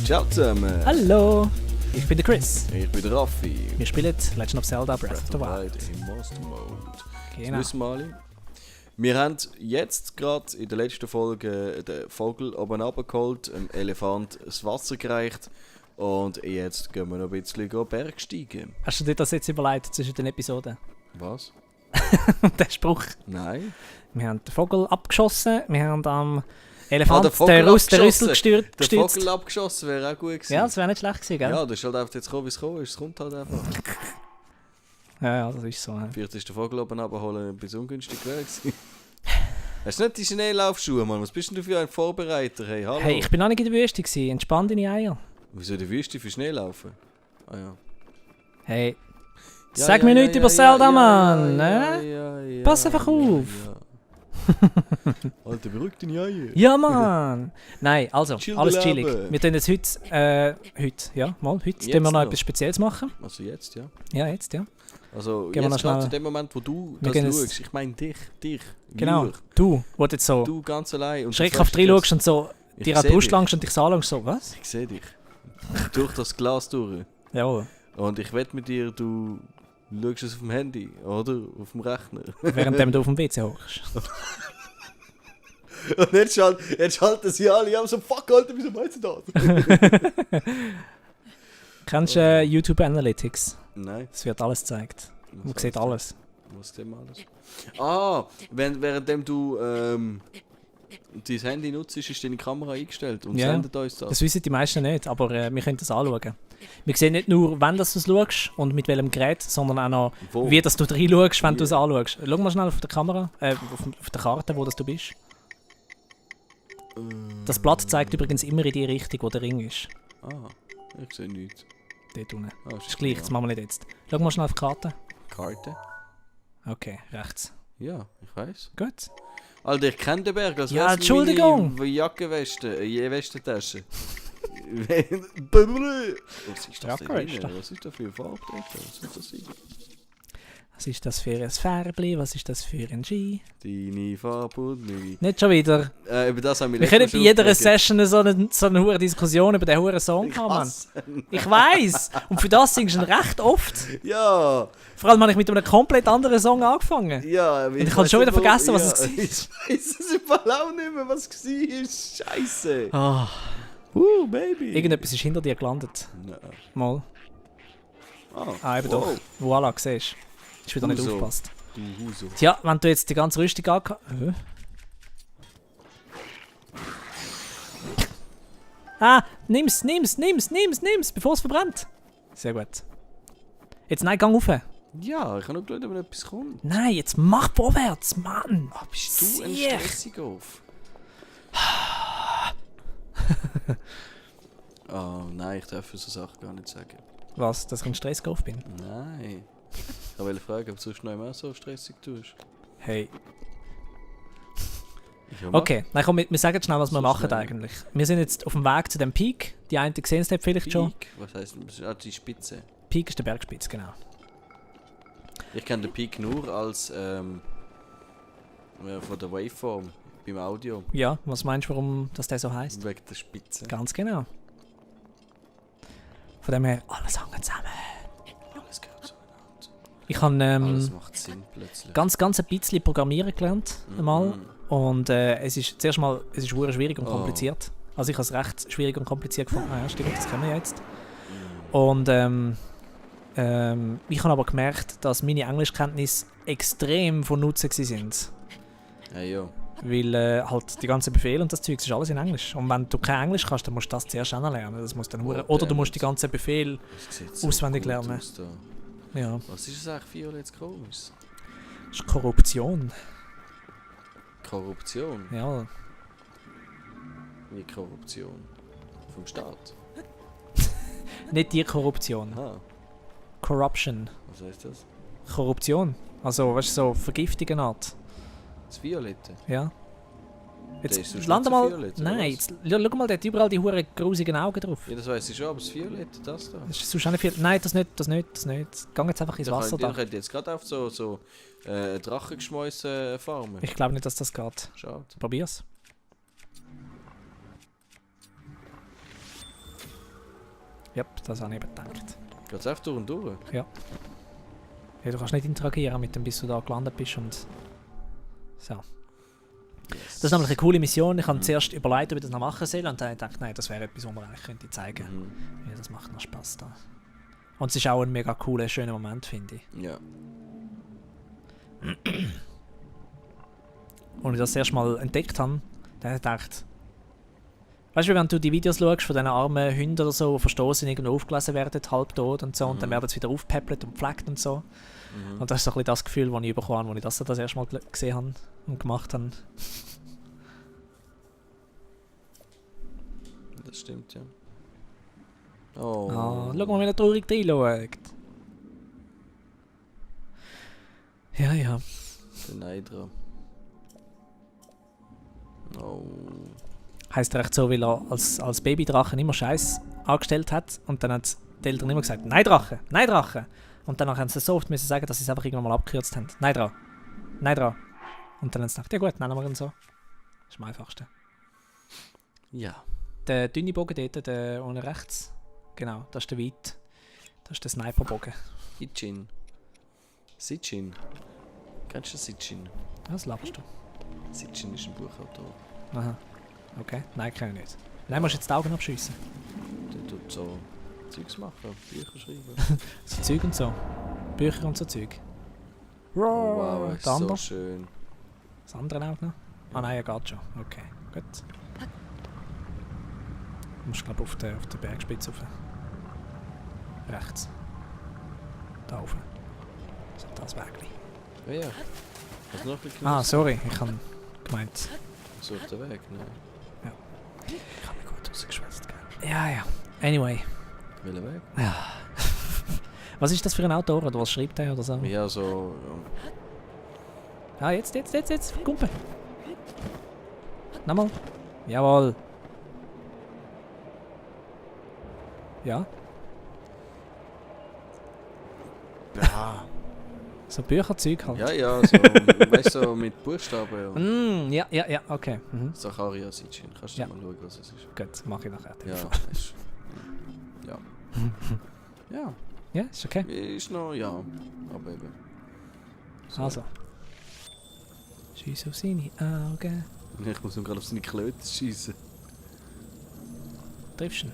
Ciao zusammen. Hallo, ich bin der Chris. Ich bin der Raffi. Wir spielen Legend of Zelda Breath of the Wild. Im Master Mode. Genau. Das wissen wir alle. Wir haben jetzt gerade in der letzten Folge den Vogel oben runtergeholt, dem Elefant das Wasser gereicht und jetzt gehen wir noch ein bisschen Bergsteigen. Hast du dir das jetzt überlegt zwischen den Episoden? Was? Der Spruch. Nein. Wir haben den Vogel abgeschossen, wir haben am Elefant den den Rüssel gestürzt. Den Vogel abgeschossen wäre auch gut gewesen. Ja, das wäre nicht schlecht gewesen, gell? Ja, das ist halt einfach jetzt gekommen, wie es gekommen ist. Es kommt halt einfach. Ja, das ist so. Ja. Vielleicht ist der Vogel oben abholen ein bisschen ungünstig gewesen. Hast du nicht die Schneelaufschuhe, Mann? Was bist denn du für ein Vorbereiter? Hey, hallo. Hey, ich bin noch nicht in der Wüste gewesen. Entspann deine Eier. Wieso in der Wüste für Schnelllaufen? Ah ja. Hey, sag mir nichts über Zelda, Mann. Ja, Pass einfach auf. Alter, beruhig deine Eier. Ja, Mann. Nein, also, Chill alles Leben. chillig. Wir tun jetzt heute Jetzt tun wir noch noch. etwas Spezielles machen. Also jetzt, ja. Ja, jetzt, ja. Also Gehen wir noch jetzt gerade schnell- in dem Moment, wo du Wir das gehen schaust. jetzt- Ich meine dich. Genau. Nur. Du, wo du jetzt so Du ganz allein. Und schreckhaft du fragst reinschaust und so Ich dir an seh die Brust dich. langst und dich so anschaust, so, was? Ich sehe dich. Durch das Glas durch. Jawohl. Und ich wette mit dir, du schaust es auf dem Handy oder auf dem Rechner. Währenddem du auf dem WC hockst. Und jetzt schalten sie alle an, so fuck, Alter, wieso meinst du das? Kennst du YouTube Analytics? Nein. Es wird alles gezeigt. Man Was sieht heißt alles. das? Was denn alles? Ah, währenddem du dein Handy nutzt, ist deine Kamera eingestellt und Ja. sendet uns das. Das wissen die meisten nicht, aber wir können das anschauen. Wir sehen nicht nur, wenn du es schaust und mit welchem Gerät, sondern auch noch, Wo? wie dass du reinschaust, wenn Wie? du es anschaust. Schau mal schnell auf der Kamera, auf der Karte, wo das du bist. Das Blatt zeigt übrigens immer in die Richtung, wo der Ring ist. Ah, ich sehe nichts. Dort unten. Ah, Das ist gleich, das machen wir nicht jetzt. Schau mal schnell auf die Karte. Karte? Okay, rechts. Ja, ich weiß. Gut. Alter, ich kenne den Berg, als Ja, wär's Entschuldigung. meine Westentasche. Was ist das denn Jackenweste. drin? Was ist das für eine Farbe drin? Was ist das sein? Was ist das für ein Färbli? Was ist das für ein Ski? Deine Farbe und meine... Nicht schon wieder. Über das haben wir Wir können letztes bei Mal jeder aufgeregt. Session so eine hohe Diskussion über den hohen Song Ich haben, Mann. hasse ihn. Ich weiss! Und für das singst du ihn recht oft. Ja, Vor allem habe ich mit einem komplett anderen Song angefangen. ja. Und ich habe schon wieder vergessen, was es war. Ich weiß es im Fall auch nicht mehr, was es war. Scheiße. Ah, Baby. irgendetwas ist hinter dir gelandet. Nein. Mal. Ah, eben wow. doch. Voilà, siehst du. Ist wieder nicht Huso. aufgepasst. Du Huso. Tja, wenn du jetzt die ganze Rüstung angehst. Ah, nimm's, bevor es verbrennt. Sehr gut. Jetzt nein, gang rauf. Ja, ich habe noch geschaut, ob noch etwas kommt. Nein, jetzt mach vorwärts, Mann. Ah, bist du ein Siech. stressiger auf? Oh nein, ich darf so Sachen gar nicht sagen. Was, dass ich in Stress drauf bin? Nein. Ich wollte fragen, ob du sonst noch immer so stressig tust. Hey. Ja, mach. Okay, nein, komm, wir sagen schnell, was wir So machen schnell. eigentlich. Wir sind jetzt auf dem Weg zu dem Peak. Die einen sehen es vielleicht schon. Peak? Was heisst das? Ah, die Spitze. Peak ist der Bergspitze, genau. Ich kenne den Peak nur als von der Waveform beim Audio. Ja, was meinst du, warum das der so heisst? Wegen der Spitze. Ganz genau. Von dem her, alles hängt zusammen. Alles gehört zueinander. Ich habe Alles macht Sinn plötzlich. ganz ein bisschen Programmieren gelernt einmal. Und es ist zuerst mal, es ist verdammt schwierig und Oh. kompliziert. Also ich habe es recht schwierig und kompliziert gefunden. Ah ja, stimmt, das kennen wir ja jetzt. Und ich habe aber gemerkt, dass meine Englischkenntnisse extrem von Nutzen sind. Hey, ja. Weil halt die ganzen Befehle und das Zeug ist alles in Englisch. Und wenn du kein Englisch kannst, dann musst du das zuerst lernen. Das muss dann oder du musst die ganzen Befehle. Das sieht so Auswendig gut lernen. aus da. Ja, Was ist das eigentlich violettes Komisches? das ist Korruption. Korruption? Ja, Wie Korruption? Vom Staat? nicht die Korruption. Aha, Corruption. was heißt das? Korruption. Also, weißt du, so Vergiftigende Art. Das Violette? Ja. Der ist Jetzt sonst lande nicht so mal. violett, oder Nein, was? jetzt, schau mal, der hat überall die huren grusigen Augen drauf. Ja, das weiss ich schon, aber das Violette, das da. Das ist sonst auch nicht viel. Nein, das nicht. Geh jetzt einfach ins Wasser Da da. könnte jetzt gerade auf so Drachengeschmäuse farmen. Ich glaube nicht, dass das geht. Schade. Probier's. Ja, das habe ich eben gedacht. Geht's einfach durch und durch? Ja, du kannst nicht interagieren mit dem, bis du da gelandet bist und... So. Das ist nämlich eine coole Mission. Ich habe zuerst überlegt, ob ich das noch machen soll und dann habe ich gedacht, nein, das wäre etwas, was man eigentlich könnte zeigen könnte. Ja, das macht noch Spaß da. Und es ist auch ein mega cooler, schöner Moment, finde ich. Ja. Als ich das erst mal entdeckt habe, dann habe ich gedacht, weißt du, wenn du die Videos schaust von diesen armen Hunden oder so, die verstoßen irgendwo aufgelesen werden, halbtot und so, und dann werden sie wieder aufgepäppelt und gepflegt und so. Und das ist so ein bisschen das Gefühl, das ich bekommen habe, als ich das erste Mal gesehen habe und gemacht habe. Das stimmt, ja. Oh. Ah, schau mal, wie er traurig reinschaut. Ja, ja. Der Neidra. Oh. Heisst er echt so, weil er als Babydrachen immer Scheiß angestellt hat und dann hat die Eltern immer gesagt, nein Drache, nein Drache. Und dann haben sie so oft müssen sagen, dass sie es einfach irgendwann mal abgekürzt haben. Neidra, Neidra. Und dann haben sie gedacht, ja gut, nennen wir ihn so. Das ist am einfachsten. Ja. Der dünne Bogen dort, der unten rechts, genau, das ist der Weit. Das ist der Sniperbogen. Sitchin. Sitchin. Kennst du Sitchin? Was laberst du? Sitchin ist ein Buchautor. Aha. Okay, nein, kann ich nicht. Nein, musst du jetzt die Augen abschiessen. Der tut so Zeugs machen, Bücher schreiben. So Zeug und so. Bücher und so Zeug. Oh, wow, der ist andere? so schön. Das andere auch noch? Ah nein, er geht schon. Okay, gut. Du musst glaube auf der Bergspitze rauf. Rechts. Da rauf. So, das Wägli. Ja, ja. Hast du noch ein bisschen Ah, sorry, ich habe gemeint. Such den Weg, ne? Ich habe mich gut rausgeschwätzt, gell? Ja, ja. Anyway. Welchen Weg? Ja. Was ist das für ein Autor oder was schreibt er oder so? Ja, so... Ah, jetzt, Kumpel. Nochmal. Jawohl. Ja. Ja. So Bücherzeug halt. Ja, ja, so... weißt du, so mit Buchstaben und... Ja, okay. Mhm. Sacharia Sitchin. Kannst du Ja. mal schauen, was es ist? Gut, mach ich nachher. Ja, ist... Ja. Ja. Ja, ist okay. Ist noch... Ja. Aber eben... So. Also. Scheiss auf seine Augen. Ich muss ihm gerade auf seine Klöte schießen. Triffst du ihn?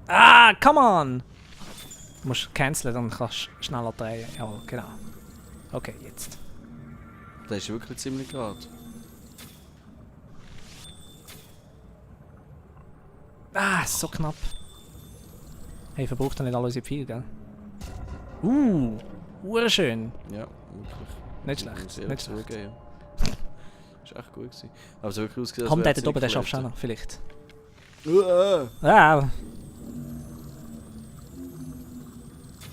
Ah, come on! Du musst canceln, dann kannst du schneller drehen. Jawohl, genau. Okay, jetzt. Der ist wirklich ziemlich gerade. Ah, so knapp. Hey, verbraucht er nicht alle unsere Pfeile, gell? Urschön. Ja, wirklich. Nicht Muss schlecht, ich nicht ehrlich schlecht. zugeben, ja. Ist echt gut gewesen. Aber so wirklich ausgesehen, als Komm, der wär's dort oben, der nicht schaffst du auch gelötet. noch, vielleicht. Ah.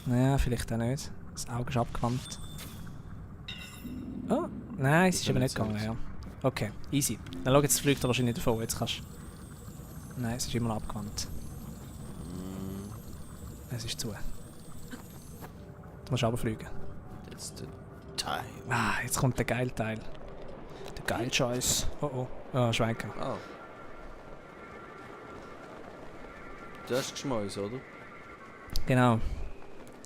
Ja, vielleicht auch nicht. Das Auge ist abgewandt. Oh, nein, es ist eben nicht gegangen, ja. Okay, easy. Dann schau, jetzt fliegt er wahrscheinlich davon. Jetzt kannst du... Nein, es ist immer noch abgewandt. Es ist zu. Du musst runterfliegen. That's the time. Ah, jetzt kommt der geile Teil. Der geile Scheiß. Oh oh. Ah, Schwenken. Ah. Du hast geschmeißt, oder? Genau.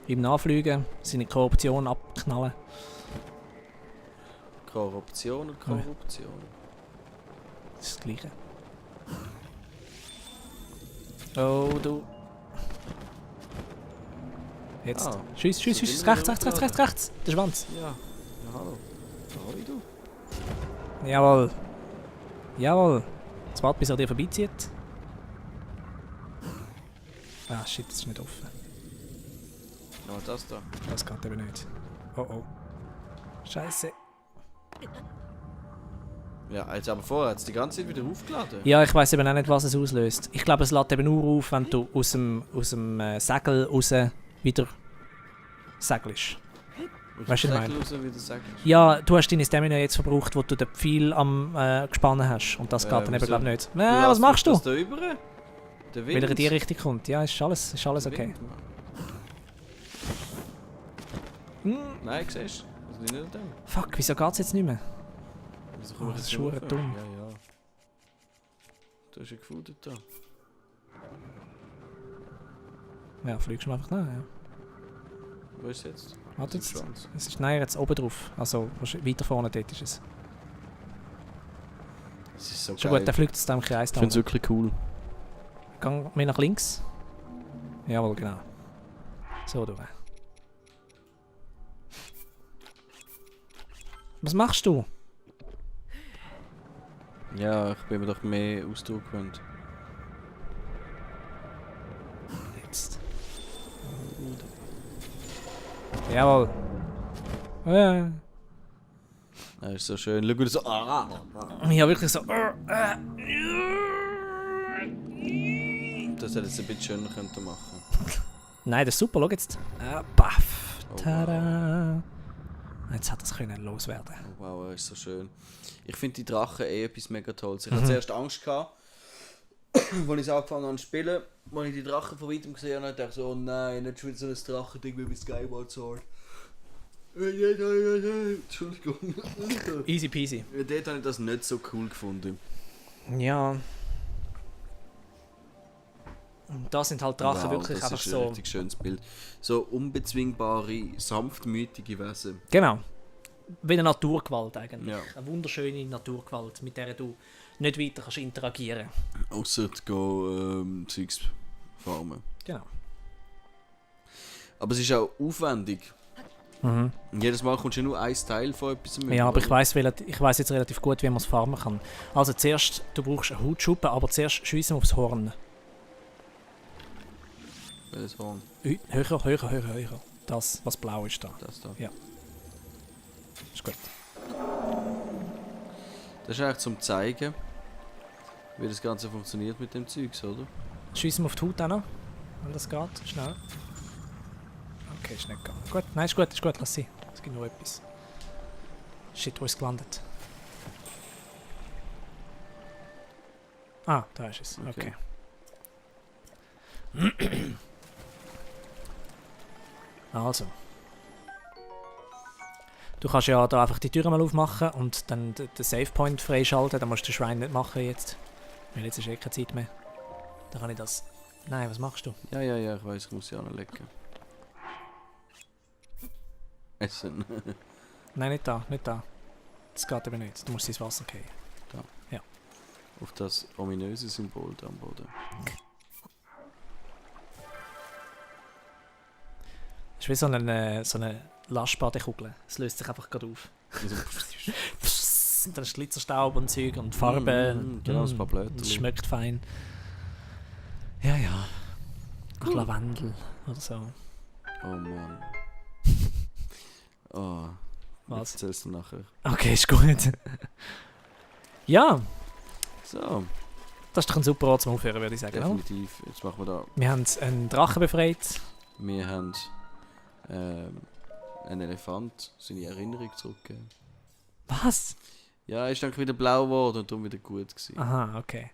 Im Nachfliegen, seine Korruption abknallen. Korruption und Korruption. Das ist das Gleiche. Oh, du. Jetzt. Ah, Schiss, so sind wir rechts. Der Schwanz. Ja. Ja, hallo. Ahoi, du. Jawohl. Jawohl. Jetzt warte, bis er dir vorbeizieht. Ah, shit, das ist nicht offen. Ja, das da. Das geht eben nicht. Oh oh. Scheiße. Ja, jetzt aber vorher hat es die ganze Zeit wieder aufgeladen. Ja, ich weiß eben auch nicht, was es auslöst. Ich glaube, es lädt eben nur auf, wenn du aus dem Segel raus wieder segelst. Weißt du, was ich meine? Raus, wie du sagst. Ja, du hast deine Stamina jetzt verbraucht, wo du den Pfeil am gespannt hast. Und das geht dann eben, wieso? glaube ich, nicht. Wie Was lässt machst du? Das da über? Der Wind. Weil er in die Richtung kommt. Ja, ist alles Der okay. Wind, Mann. Nein, siehst du? Was liegt nicht an dem? Fuck, wieso geht's jetzt nicht mehr? Wieso komme ich das jetzt ist nicht verdammt rauf? dumm. Ja, ja. Du hast ja gefunden da. Ja, fliegst du einfach nach, ja. Wo ist es jetzt? Warte Ist jetzt. im Schwanz. Es ist näher jetzt oben drauf. Also weiter vorne dort ist es. Das ist so Schon geil. gut, der fliegt jetzt im Kreis Ich da. finde es wirklich cool. Gang mehr nach links. Jawohl, genau. So durch. Was machst du? Ja, ich bin mir doch mehr Ausdruck gewöhnt. Jetzt. Jawohl. Ja, Das ist so schön. Schau, wie du so. ja wirklich so. Das hätte jetzt ein bisschen schöner könnte machen. Nein, das ist super, schau jetzt. Baff. Oh, Tada. Jetzt hat das können loswerden. Oh, wow, das ist so schön. Ich finde die Drachen etwas mega toll. Ich hatte zuerst Angst gehabt, als ich angefangen habe zu spielen, als ich die Drachen von weitem gesehen habe, dachte ich so, oh nein, nicht schon wieder so ein Drachending wie bei Skyward Sword. Entschuldigung. Easy peasy. Dort habe ich das nicht so cool gefunden. Ja. Und da sind halt Drachen wirklich das einfach ist ein so. richtig schönes Bild. So unbezwingbare, sanftmütige Wesen. Genau. Wie eine Naturgewalt eigentlich. Ja. Eine wunderschöne Naturgewalt, mit der du nicht weiter kannst interagieren. Ausser gehen Zeugs farmen. Genau. Aber es ist auch aufwendig. Mhm. Und jedes Mal kommst du ja nur ein Teil von etwas mit. Ja, aber ich weiss jetzt relativ gut, wie man es farmen kann. Also zuerst, du brauchst eine Hautschuppe, aber zuerst schiessen wir aufs Horn. Welches Horn? Höher. Das, was blau ist da. Das da. Ist gut. Das ist eigentlich zum zeigen, wie das Ganze funktioniert mit dem Zeugs, oder? Schiessen wir auf die Haut auch noch, wenn das geht. Schnell. Okay, ist nicht gegangen. Gut, nein, ist gut, lass sie. Es gibt noch etwas. Shit, wo ist es gelandet? Ah, da ist es. Okay. Also. Du kannst ja da einfach die Tür mal aufmachen und dann den Savepoint freischalten. Dann musst du den Shrine nicht machen jetzt. Weil jetzt ist eh keine Zeit mehr. Dann kann ich das... Nein, was machst du? Ja, ich weiß, ich muss sie anlegen. Essen. Nein, nicht da. Das geht eben nicht. Du musst ins Wasser gehen. Auf das ominöse Symbol da am Boden. Das ist wie so eine Lastbadekugel. Es löst sich einfach gerade auf. Und dann ist Glitzerstaub und Zeug und Farbe. Genau, ein paar Blätter. Es schmeckt fein. Ja. Nach Lavendel oder so. Oh Mann. Oh. Was? Jetzt erzählst du nachher. Okay, ist gut. Ja, So, das ist doch ein super Ort zum Aufhören, würde ich sagen. Oder? definitiv. Jetzt machen wir da. Wir haben einen Drachen befreit. Wir haben einen Elefant seine Erinnerung zurückgegeben. Was? Ja, er ist dann wieder blau geworden und darum wieder gut gewesen. Aha, okay.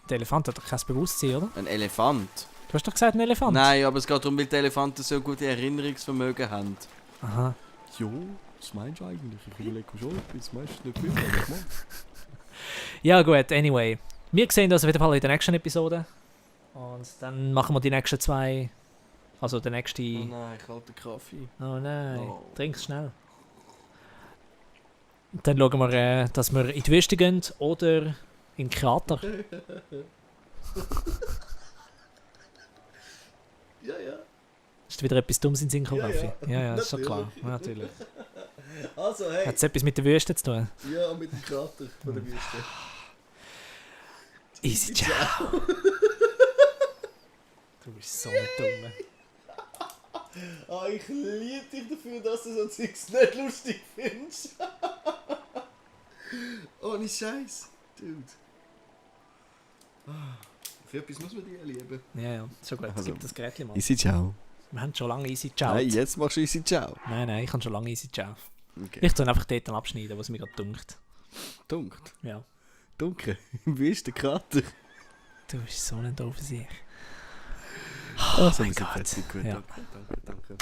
Der Elefant hat doch kein Bewusstsein, oder? Ein Elefant? Du hast doch gesagt, ein Elefant? Nein, aber es geht darum, weil die Elefanten so gute Erinnerungsvermögen haben. Aha. Jo, was meinst du eigentlich? Ich überlege mir schon, das meistens nicht viel, aber ich mach. Ja gut, anyway. Wir sehen uns auf jeden Fall in der nächsten Episode. Und dann machen wir die nächsten 2... Also der nächste... Oh nein, kalter Kaffee. Oh nein, Oh. trink's schnell. Dann schauen wir, dass wir in die Wüste gehen oder in den Krater. Ja. Ist wieder etwas Dummes in den Sinn gekommen, Ja, Raffi? ja. Ja, ist schon klar. Ja, natürlich. Also, hey. Hat es etwas mit der Wüste zu tun? Ja, mit dem Krater von der Wüste. Easy, ciao. Du bist so ein Dumme. Ah, ich liebe dich dafür, dass du so Zeugs nicht lustig findest. Ohne Scheiß, Dude. Für etwas muss man dich lieben. Ja, schon gut. Also, Gib das Gerät mal. Easy Ciao. Wir haben schon lange Easy Ciao. Nein, jetzt machst du Easy Ciao. Nein, ich habe schon lange Easy Ciao. Okay. Ich tue einfach dort abschneiden, was mir gerade dunkt. Dunkt. Ja. Dunkel. Wie ist der Krater? Du bist so ein doofer Sieg. Oh mein Gott. Gott. Gut, Ja. danke.